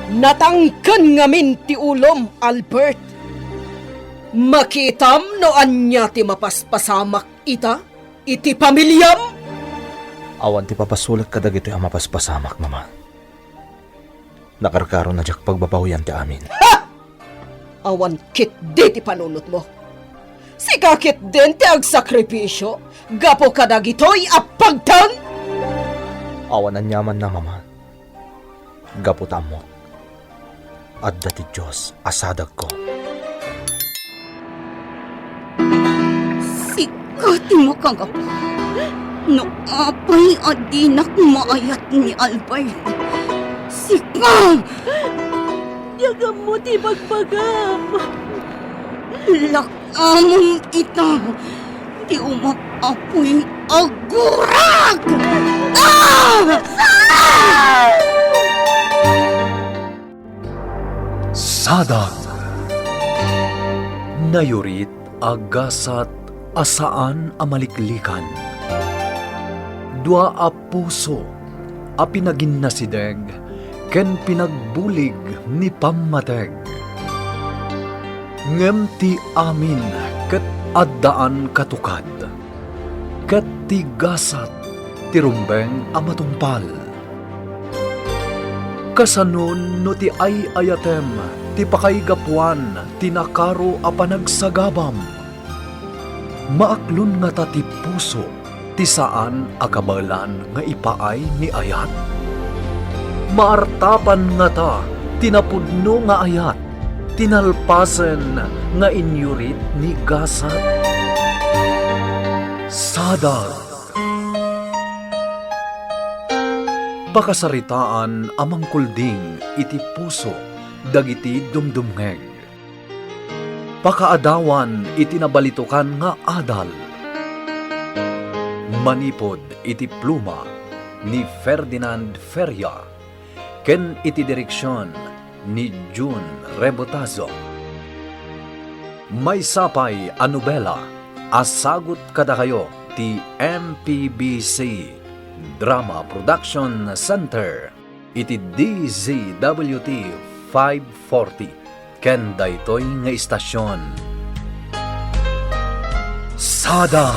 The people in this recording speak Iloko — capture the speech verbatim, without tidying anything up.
Natangken ngamin ti ulom, Albert. Makitam no ania ti mapaspasamak ita iti pamiliam? Awan ti pabasolek kadagitoy a mapaspasamak, Mama. Nakarkaro na diak pagbabawian ti amin. Ha! Awan ketdi ti panunotmo. Sika ketdin ti agsakripisio gapu kadagitoy a pagteng? Awan aniamanna, Mama. Gapu ta ammok, adda ti Dios a sadagko. Sika ti makagapu. No apay a dinak maayat ni Albert, sika! Diak ammo ti ibagbagam. Lak-amem ita ti umap-apoy a gurag! Ah! Sadag. Nayurit a gasat a saan a maliklikan. Dua a puso a pinaginnasideg ken pinagbulig ni pammateg. Ngem ti amin ket addaan katukad, ket ti gasat ti rumbeng a matungpal. Kasanon no ti ay-ayatem ti pakaigapuan ti nakaro a panagsagabam? Maaklon ngata ti puso ti saan a kabaelan nga ipaay ni ayat? Maartapan ngata ti napudno nga ayat ti nalpasen nga inyurit ni gasat? Sadag. Pakasaritaan a mangkulding iti puso dagiti dumdumngeg. Pakaadawan iti nabalitokan nga adal. Manipud iti pluma ni Ferdinand Feria ken iti direksion ni Jun Rebotazo. Maysa pay a nobela a sagut kadakayo ti M P B C Drama Production Center iti D Z W T five forty ken daytoy nga istasion. Sada.